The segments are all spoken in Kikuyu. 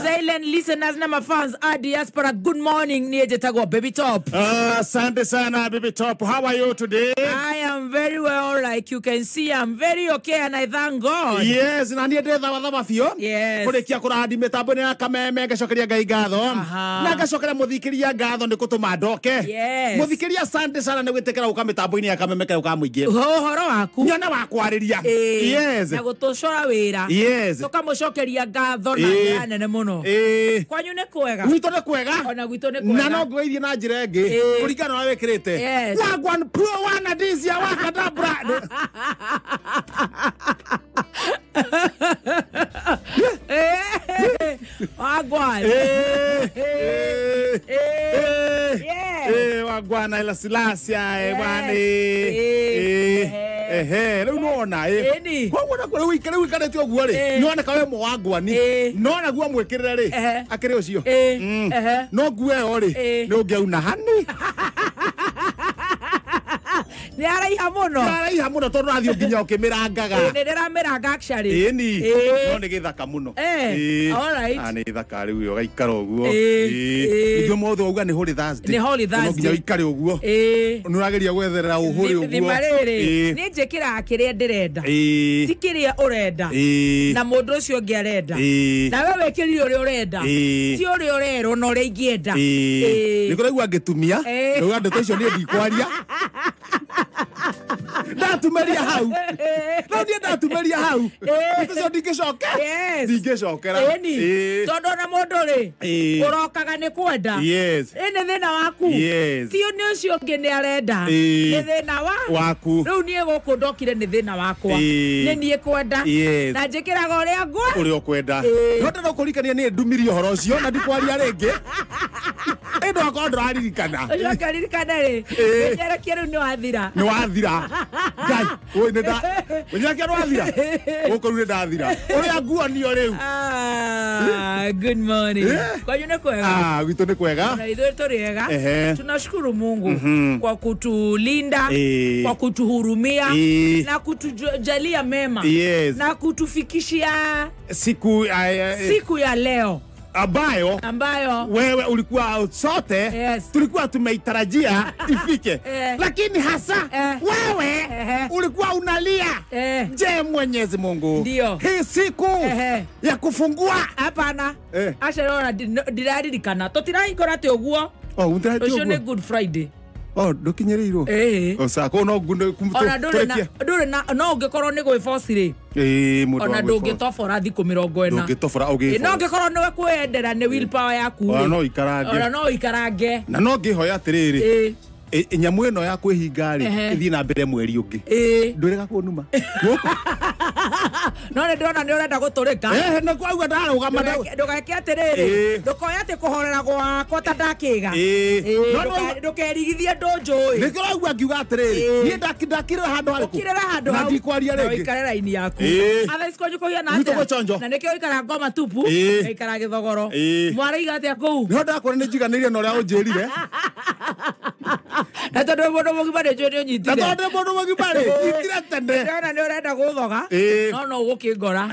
Silent listeners na mafans a diaspora, good morning. Niĩ njĩtagwo Baby Top. Asante sana, Baby Top. How are you today? I am very well, like you can see. I'm very okay and I thank God. Yes, na niĩ ndĩ thabathaba biũ. Yes. Kũrĩkia kũrandi mĩtambo-inĩ ya Kameme, ngacokeria Ngai ngatho. Na ngacokeria mũthikĩria ngatho nĩ kũtũma ndoke. Yes. Mũthikĩria, asante sana nĩ gwĩtĩkĩra gũka mĩtambo-inĩ ya Kameme kayo ka mũingĩ. Ũhoro waku. Nyone wa kwarĩria. Yes. Na gũtũcora wĩra. Yes. Tũkamũcokeria ngatho na njĩra nene mũno. Kwanyu nĩ kwega? Gwitũ nĩ kwega. Ona gwitũ nĩ Na kwega. no ngwĩithie na njĩra ĩngĩ kũringana na ũrĩa wĩkĩrĩte. Yes. Wagwan pro wana dizia wakadabra. Wagwan. Eh, wagwana ila silasia eh bwana eh. Ehe, rĩu nona eh. Ĩni. Koguo na rĩu ikare wikarĩte ũguo rĩ, nĩwoneka we mũwangwani. No naguo mwĩkĩrĩre rĩ, akĩrĩ ũcio. No nguo ĩyo rĩ, nĩ ũngĩauna hani. Nĩ araiha mũno. Araiha mũno tondũ ũrathiĩ nginya ũkĩmĩrangaga. Nĩ ndĩramĩranga actually. Ĩni. No nĩ gĩthaka mũno. All right. Ah, nĩ gĩthaka rĩu ĩyo ũgaikara ũguo. Ningĩ ũmũthĩ wauga nĩ Holy Thursday. Nĩ Holy No nginya Thursday. ũikare ũguo. Nĩ ũrageria gwetherera ũhũrĩ ũguo. Thima rĩrĩ, nĩ njĩkĩraga kĩrĩa ndĩrenda. Ti kĩrĩa ũrenda. Na mũndũ ũcio ũngĩ arenda. Na we wĩkĩrire ũrĩa ũrenda. Ti ũrĩa ũrerwo na ũrĩa ingĩenda. Nĩ kũraigua ngĩtumia. Ndauga ndeto icio niĩ ndikwaria. Ndatumeria hau. No niĩ ndatumeria hau. Ndeto icio ndingĩcoke. Yes. Ndingĩcokera. Ĩni. Tondũ ona mũndũ rĩ, ũrokaga nĩ kwenda. Yes. Ĩ nĩ thĩna waku. Yes. Ti nĩ ũcio ũngĩ nĩ arenda. Nĩ thĩna wa waku. Rĩu niĩ gũkũ ndokire nĩ thĩna wakwa. Nĩ niĩ kwenda. Yes. Na njĩkĩraga ũrĩa ngwa. Ũrĩa ũkwenda. No ndĩrenda kũririkania nĩ ndumirie ũhoro ũcio na ndikwaria rĩngĩ. Ĩndũ akorwo ndũraririkana. Ũcoke ũririkane rĩ, wĩnyerekie rĩu nĩ wathira. Nĩ wathira. Ngai, oi nĩ nda. Wĩnyerekia nĩ wathira. Gũkũ rĩu nĩ ndathira. Ũrĩa nguonio rĩu. Ah, good morning. Kwanyu nĩ kwega? Ah, gwitũ nĩ kwega. Na ithuĩ tũrĩ ega. Tunashukuru Mungu kwa kutulinda, kwa kutuhurumia na kutujalia mema. Yes. Na kutufikishia siku siku ya leo ambayo wewe ulikuwa sote. Yes. Tulikuwa tumeitarajia ifike. Lakini hasa wewe ulikuwa unalia. Je, Mwenyezi Mungu, Ndio. hii siku ya kufungua. Hapana. Aca rora ndiraririkana tũtirahingũra atĩ ũguo. Oh, ũtirahingũra Ũcio nĩ ũguo. Good Friday. Oh, ndũkinyĩrĩirwo. Oh, sawa, koguo no Ona ndũrĩ na ndũrĩ na no ũngĩkorwo nĩ gwĩboci rĩ. Mũndũ Ona wa gwĩboci. ndũngĩtobora thikũ 40. Ndũngĩtobora ũgĩboci. No ũngĩkorwo nĩwe kwĩyendera nĩ willpower yaku Ona rĩ. no ũikarange. Ona no ũikarange. Na no ngĩhoya atĩrĩrĩ. Nyamũ ĩno ya kwĩhinga rĩ, ĩthiĩ na mbere mweri ũngĩ. Ndwĩrega kũnuma. No nĩ ndĩrona nĩ ũrenda gũtũrĩka. Na kwauga ndarũgama Ndũgeke atĩrĩrĩ. Ndũkoe atĩ kũhorera gwakwa ta ndakĩga. No nĩ Ndũkerigithie ndũnjũĩ. Nĩkĩo ũraigua ngiuga atĩrĩrĩ, niĩ ndakirĩra handũ harĩkũ? Ũkirĩra handũ Na hau. ndikwaria Na rĩngĩ. ũikare raini yaku. Otherwise kwanyu kũhiana Gwitũ atĩa? gwĩchonjo. Na nĩkĩo ũikaraga ngoma tupu, ngaikara gĩthogoro. Mwaraiga atĩa kũu? Nĩho ndakwĩra nĩ njiganĩire na ũrĩa ũnjĩrire. Na tondũ wĩ mũndũ mũgima nĩ njũĩ nĩ ũnyitire. Na tondũ ndĩ mũndũ mũgima rĩ, nyitire tene. Ndĩrona nĩ ũrenda gũthoga. No ũgũkĩngora.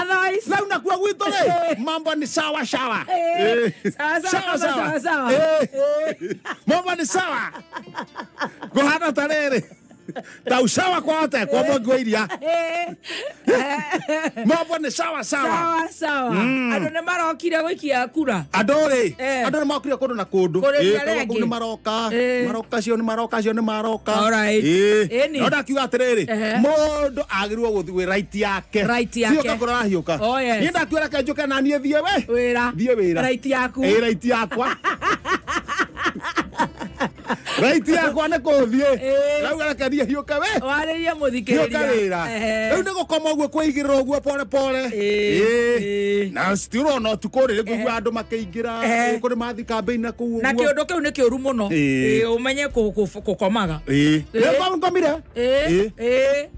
Otherwise Rĩu nakuo gwitũ rĩ, mambo ni sawa sawa. Sawa sawa, Sawa sawa sawa. sawa. Mambo ni sawa. Ngũhana ta rĩrĩ. Ta usawa kwa wote, kwa mwangi wa iria. Mambo ni sawa sawa. Sawa sawa. Andũ nĩ marokire gũikia kura. Andũ rĩ, andũ nĩ mokire kũndũ na kũndũ. Kũrĩ arĩa Kũu angĩ. nĩ maroka. Maroka cio nĩ maroka cio nĩ maroka. All right. Ĩni. No ndakiuga atĩrĩrĩ, mũndũ agĩrĩirwo gũthiĩ gwĩ right yake. Right yake. Hiũka kũrĩa ũrahiũka. Oh, yes. Niĩ ndakiuga reke njũke na niĩ thiĩ we. Wĩra. Thiĩ wĩra. Right yaku. Right yakwa. Right yakwa nĩ kũthiĩ. Rauga reke thiĩ hiũke we. Warĩrie mũthikĩrĩria. Hiũka wĩra. Rĩu nĩ gũkoma ũguo kwĩigĩrĩra ũguo pole pole. Na citirona ũtukũ rĩ, ngũigua andũ makĩingĩra, kũrĩ mathiĩ kambĩini na kũu Na ũguo. kĩũndũ kĩu nĩ kĩũru mũno. Ũmenye kũkomaga. Nĩ ngomire.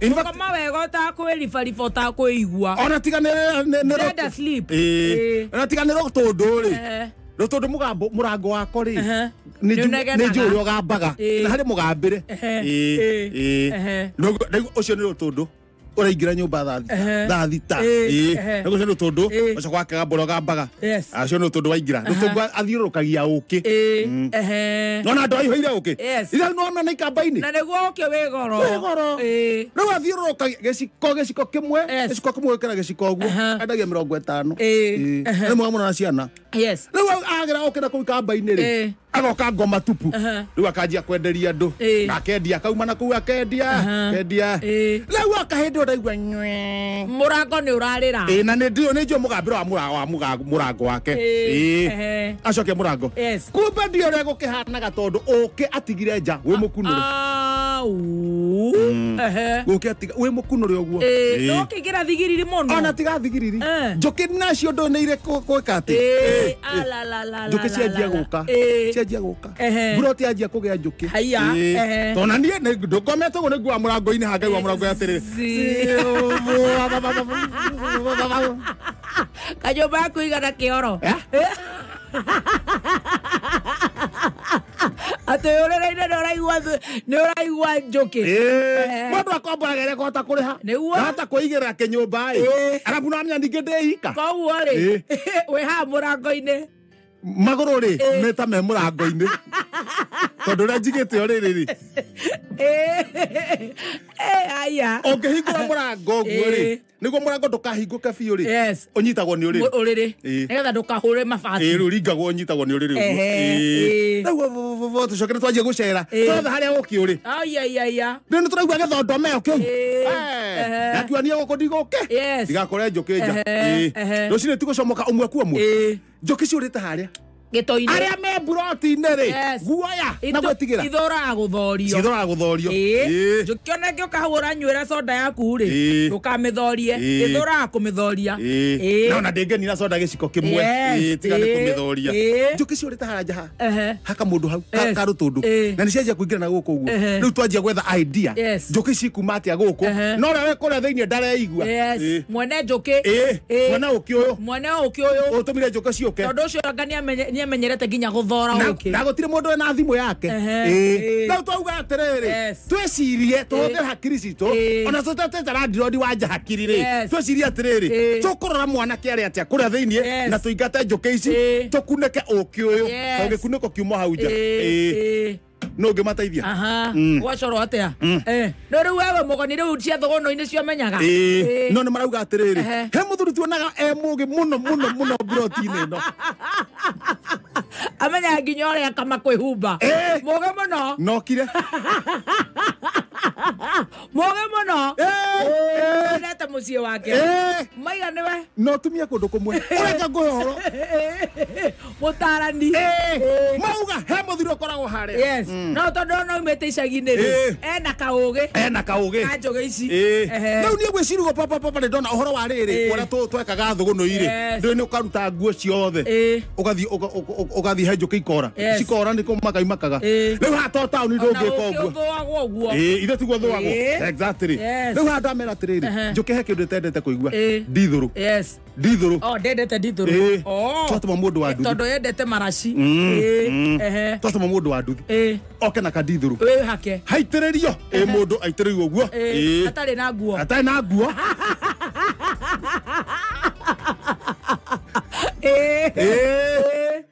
In fact- Gũkoma wega ũtakwĩribariba ũtakwĩigua. Ona tiga nĩ Dead asleep. Ona tiga nĩ rũtũndũ rĩ. Rũtũndũ mũgambo mũrango wakwa rĩ. Nĩ Nĩ njũĩ ũrĩa ũgambaga. Na harĩ mũgambĩre. Rĩu ũcio nĩ rũtũndũ. Ũraingĩra nyũmba thaa thita. Nĩguo ũcio nĩ tũndũ ũcio gwake gambũra gambaga. Acio nĩ tũndũ waingĩra. Nĩ tũndũ athiũrũrũkagia ũkĩ. Nona andũ aihũire ũkĩ. Ira nona nĩ ikamba-inĩ. Na nĩguo ũkĩ wĩ goro. Wĩ goro. Rĩu athiũrũrũkagia gĩciko kĩmwe, gĩciko kĩmwe gĩkĩra gĩciko ũguo. Endagia 50. Nĩ mwega mũno na ciana. Rĩu agĩra ũkĩ na kũu ikamba-inĩ rĩ. Agoka ngoma tupu. Rĩu akanjia kwenderia andũ. Na akendia akauma na kũu akendia. Akendia. Rĩu akahĩndĩ ũraigua nywe. Mũrango nĩ ũrarĩra. Na nĩ ndiũ nĩ njũĩ mũgambĩro wa mũrango wake. Acoke mũrango. Kumbe ndio ũrĩa gũkĩhanaga tondũ ũkĩ atigire nja wĩ mũkunũre. Ũkĩ atiga wĩ mũkunũre ũguo. No kĩingĩra thigiriri mũno. Ona tiga thigiriri. Njũkĩ nacio ndũ nĩ irĩ gwĩka atĩ. Njũkĩ cianjia gũka. Cianjia gũka. Mburoti anjia kũgĩa njũkĩ. Tondũ niĩ ndũkomete ũguo nĩngua mũrango-inĩ hangaigua mũrango atĩrĩrĩ. Kanyũmba yaku igana kĩoro. Atĩ ũrĩrĩ-inĩ nĩ ũraigua njũkĩ. Mũndũ akomboraga ĩrĩa kũhota kũrĩha. Ahota kwĩigĩrĩra kĩnyũmba ĩ. Arabu no amenya ningĩ ndĩ ika. Koguo rĩ, wĩ haha mũrango-inĩ. Magũrũ rĩ meta me mũrango-inĩ. Tondũ ũrĩa njigĩte ũrĩrĩ rĩ. Aya. Ũngĩhingũra mũrango ũguo rĩ, nĩguo mũrango ndũkahingũke biũ rĩ. Ũnyitagwo nĩ ũrĩrĩ. Ũrĩrĩ. Nĩgetha ndũkahũre mabati. Rĩu ringagwo ũnyitagwo nĩ ũrĩrĩ ũguo. Rĩu tũcoke nĩ twanjia gũcera. Twetha harĩa ũkĩ ũrĩ. Aya. Rĩu nĩ tũraigua gĩthondomeo kĩu. Ndakiuga niĩ gũkũ ndigũke. Ndigakore njũkĩ nja. Rũcinĩ tigũcomoka ũmwe kwa ũmwe. Njũkĩ ciũrĩte harĩa. Gĩto-inĩ. Arĩa me mburoti-inĩ rĩ, guoya na gwĩtigĩra. Ithũraga gũthorio. Cithũraga gũthorio. Njũkĩ ona ĩngĩũka hau ũranyuĩra soda yaku rĩ, ndũkamĩthorie. Ĩthũraga kũmĩthoria. No na ndĩngĩnina soda gĩciko kĩmwe. Tiga nĩ kũmĩthoria. Njũkĩ ciũrĩte harĩa nja haha. Haka mũndũ hau, karũtũndũ. Na nĩ cianjia kũingĩra na gũkũ ũguo. Rĩu twanjia gwetha idea. Njũkĩ cikuma atĩa gũkũ. No ũrĩa wĩ kũrĩa thĩinĩ ndareigua. Mwene njũkĩ. Mwene ũkĩ ũyũ. Mwene ũkĩ ũyũ. Ũtũmire njũkĩ ciũke. Tondũ ũcio anga nĩ amenyerete nginya gũthora ũkĩ. Na gũtirĩ mũndũ wĩna thimũ yake. Rĩu twauga atĩrĩrĩ, twĩcirie tũhũthĩre hakiri citũ, ona tũtetete landlord wa nja hakiri rĩ, twĩcirie atĩrĩrĩ, tũkũrora mwanake arĩ atĩa kũrĩa thĩinĩ na tũingate njũkĩ ici, tũkunĩke ũkĩ ũyũ, tondũ gĩkunĩko kiuma hau nja. No ngĩmateithia. Gwacorwo atĩa? No rĩu wewe mũgoni rĩu cia thũgũnũ-inĩ ciomenyaga. No nĩ marauga atĩrĩrĩ, he mũthuri tuonaga e mũgĩ mũno mũno mũno mburoti-inĩ ĩno. Amenyaga nginya ũrĩa kama kwĩhumba. Mũgĩ mũno. Nokire. Mũgĩ mũno. Endete mũciĩ wake. Maiga nĩwe. No tumie kũndũ kũmwe. Ũreka ngũhe ũhoro. Mũtarani. Mauga he mũthuri ũkoragwo harĩa. No tondũ no umĩte icagi-inĩ rĩ, ena kaũgĩ. Ena kaũgĩ. Ka njũgĩ ici. Rĩu niĩ ngwĩciria ũguo papa papa nĩ ndona ũhoro wa rĩrĩ, ũrĩa twekaga thũgũnũ-irĩ. Ndũĩ nĩ ũkaruta nguo ciothe. Ũgathiĩ ũgathiĩ he njũkĩ ikora. Cikora nĩ kũ makaimakaga. Rĩu haha to taũni ndũngĩka ũguo. Ũthũagwo ũguo. Ithe tiguo thũagwo. Exactly. Rĩu haha ndamera atĩrĩrĩ, njũkĩ he kĩndũ ĩtendete kũigua. Ndithũrũ. Ndithũrũ. Ndendete ndithũrũ. Twatũma mũndũ wa nduthi. Tondũ yendete maraci. Twatũma mũndũ wa nduthi. Oke na kandithũrũ. Wĩhake. Haitĩrĩrio. Mũndũ aitĩrĩrio ũguo. Atarĩ na nguo. Atarĩ na nguo.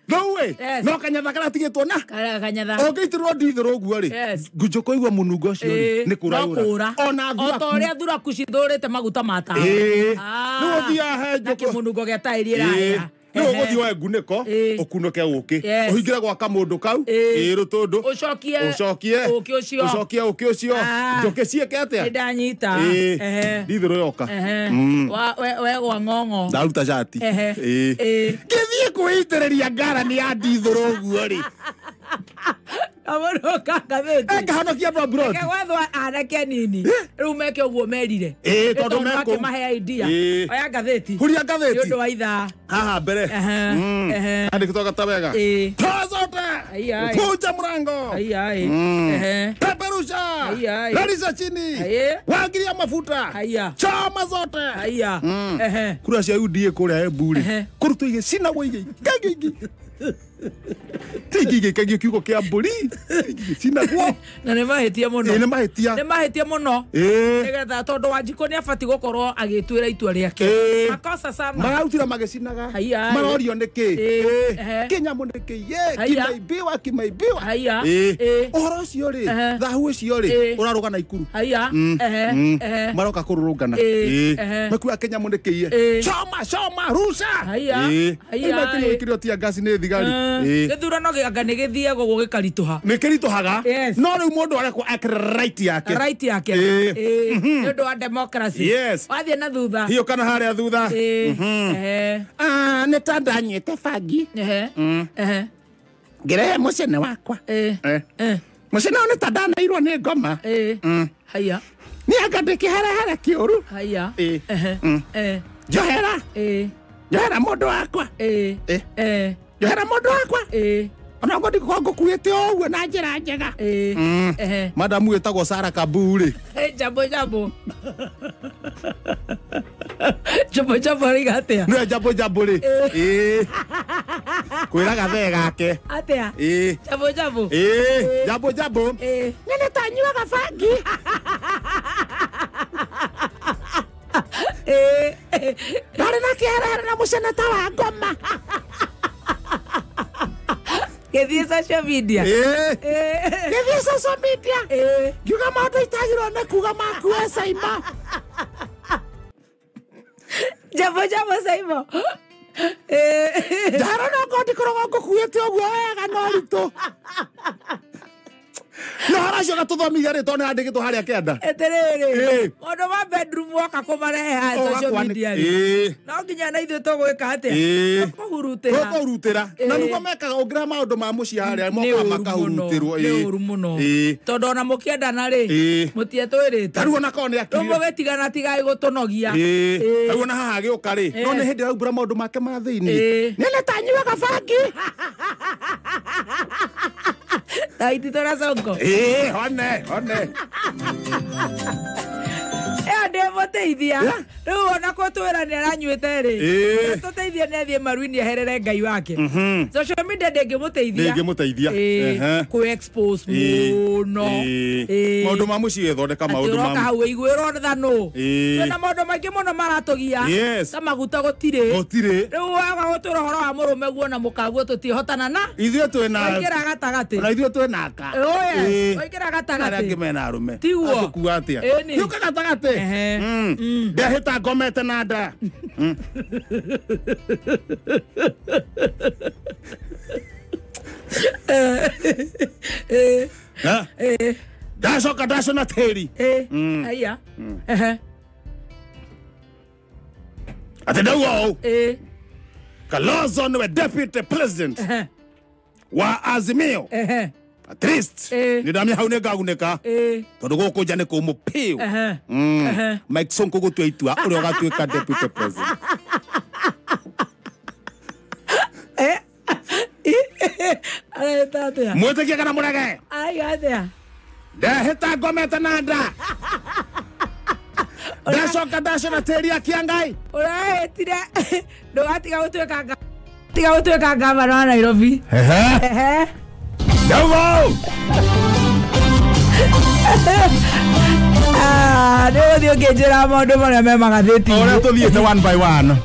No way. No kanyatha karatigĩtwo na. Kanyatha. Ũngĩitĩrĩrwo ndithũrũ ũguo rĩ, njũkĩ igua mũnungo ũcio rĩ, nĩ kũra yũra. Ona thuraku. O ta ũrĩa thuraku cithũrĩte maguta ma tawa. Rĩu ũthiaga he Na njũkĩ. kĩmũnungo gĩa taĩri ĩrahĩa. Nĩ ũgũthiĩ woe ngunĩko, ũkunũke ũkĩ. Ũhingĩre gwaka mũndũ kau, rũtũndũ. Ũcokie ũkĩ ũcio. Ũcokie ũkĩ ũcio. Njũkĩ ciĩke atĩa? Nĩndanyita. Ndithũrũ yoka. Wegwa ng'ong'o. Ndaruta cati. Ngĩthiĩ kwĩitĩrĩria ngarani ya ndithũrũ ũguo rĩ. Amũrũ kangathĩti. Ngahonokia andũ a mburoti. Reke gwethwo anake anini. Rĩu meke ũguo merire. Tondũ mekũu. Makĩmahe idea. Oya ngathĩti. Huria ngathĩti. Nĩ ũndũ wa ithaa. Haha mbere. Andĩkĩtwo gata wega. Toa zote. Vunja mlango. Peperusha. Lalisha chini. Wagiria mafuta. Choma zote. Kura cia UDA kũrĩa Embu rĩ. Kũrutwo igĩ cinagwo igĩ. Ingĩ. Tingigĩkagio kiugo kĩa mbũri cinagwo na nĩ mahĩtia mũno. Nĩ mahĩtia, nĩ mahĩtia mũno nĩgetha tondũ Wanjikũ nĩ abatiĩ gũkorwo agĩtuĩra itua rĩake. Makosa sana mararutira magĩcinaga marorio nĩkĩ kĩnyamũ nĩkĩ kimaibiwa kimaibiwa. Ũhoro ũcio rĩ, thahu ũcio rĩ ũrarũga Naikuru. Maroka kũrũrũngana makuga kĩnyamũ nĩkĩ choma choma rusa. Mekĩrio tia ngasi nĩ thigari. Gĩthurano gĩanga nĩ gĩthiagwo gũgĩkaritũha, nĩ kĩritũhaga no rĩu mũndũ arekwo ekĩre right yake, right yake nĩ ũndũ wa democracy. Wathiĩ na thutha hiyo kana harĩa thutha nĩ ta ndanyuĩte bangi ngĩrehe mũcene wakwa mũcene ũyũ nĩ ta ndanairwo nĩ ngoma. Haya nĩ anga ndĩkĩherehere kĩũru. Haya njohera njohera mũndũ wakwa, njohera mũndũ wakwa ona ngo ndiko ngukuĩte o ũguo na njĩra njega. Madamu ĩtagwo Sarah Kabu rĩ. Jambo jambo jambo jambo rĩ atĩa? Nĩ jambo jambo rĩ kwĩra gathee gake atĩa? Jambo jambo jambo jambo nyene tanyuaga bangi ndarĩ na kĩherehere na mũcene ta wa ngoma. Gĩthiĩ social media. Gĩthiĩ social media. Ngiuga maũndũ itagĩrĩirwo nĩ kuga maku we Saimo. Jambo jambo Saimo. Njahera no ngorwo ndikoragwo ngũkuĩte ũguo wega na ũritũ. No haracio gatũthomithia rĩ tondũ nĩ handĩkĩtwo harĩa kĩanda. Atĩrĩrĩ, mũndũ wa bedroom woka kũmarehe haha social media rĩ, no nginya na ithuĩ tũgwĩka atĩa? Tũkũhurutĩra. Tũkũhurutĩra. Na nĩguo mekaga ũngĩra maũndũ ma mũciĩ harĩa mokaga makahurutĩrwo. Nĩ ũru mũno. Tondũ ona mũkĩendana rĩ, mũtietwĩrĩte. Tarĩu ona korwo nĩ akirire. Rĩu mũgĩtigana tigai gũtũnogia. Tarĩu ona haha agĩũka rĩ, no nĩ hĩndĩ araumbũra maũndũ make ma thĩinĩ. Nĩ tanyuaga bangi. Taititora sonko. Hone hone. Ndĩmũteithia rĩu ona kũtwĩra nĩ aranyuĩte rĩ, tũteithie nĩ athiĩ maru-inĩ eherere Ngai wake. Social media ndĩngĩmũteithia, ndĩngĩmũteithia kũ expose mũno. Maũndũ ma mũciĩ thondeka maũndũ ma ũroka hau wĩiguĩrwo thanũ. Twĩna maũndũ maingĩ mũno maratũgia ta maguta gũtirĩ, gũtirĩ. Rĩu waga gũtwĩra ũhoro wa mũrũme guo na mũkaguo tũtihotana na ithuĩ twĩna waingĩra gatagatĩ, na ithuĩ twĩna aka waingĩra gatagatĩ arĩa angĩ mena arũme tiguo atũkua atĩa yũka gatagatĩ. Ndahĩta ngomete na nda. Ndacoka ndacũna tĩri. Aya atĩ ndauga ũũ, Kalonzo nĩwe deputy president wa Azimio. At least nĩ ndamenya hau nĩ ngagunĩka tondũ gũkũ nja nĩ kũmũ piũ. Mike Sonko gũtua itua ũrĩa ũgatuĩka deputy president. Areta atĩa? Mwĩtĩkie kana mũrege? Aiga atĩa? Ndahĩta ngomete na nda. Ndacoka ndacũna tĩri akia Ngai. Ũrahĩtire ndũgatiga gũtuĩka tiga gũtuĩka ngavana wa Nairobi. Ndauga nĩ ũgũthiĩ ũkĩnjĩra maũndũ marĩa me magathĩti-inĩ ũrĩa tũthiĩte one by one.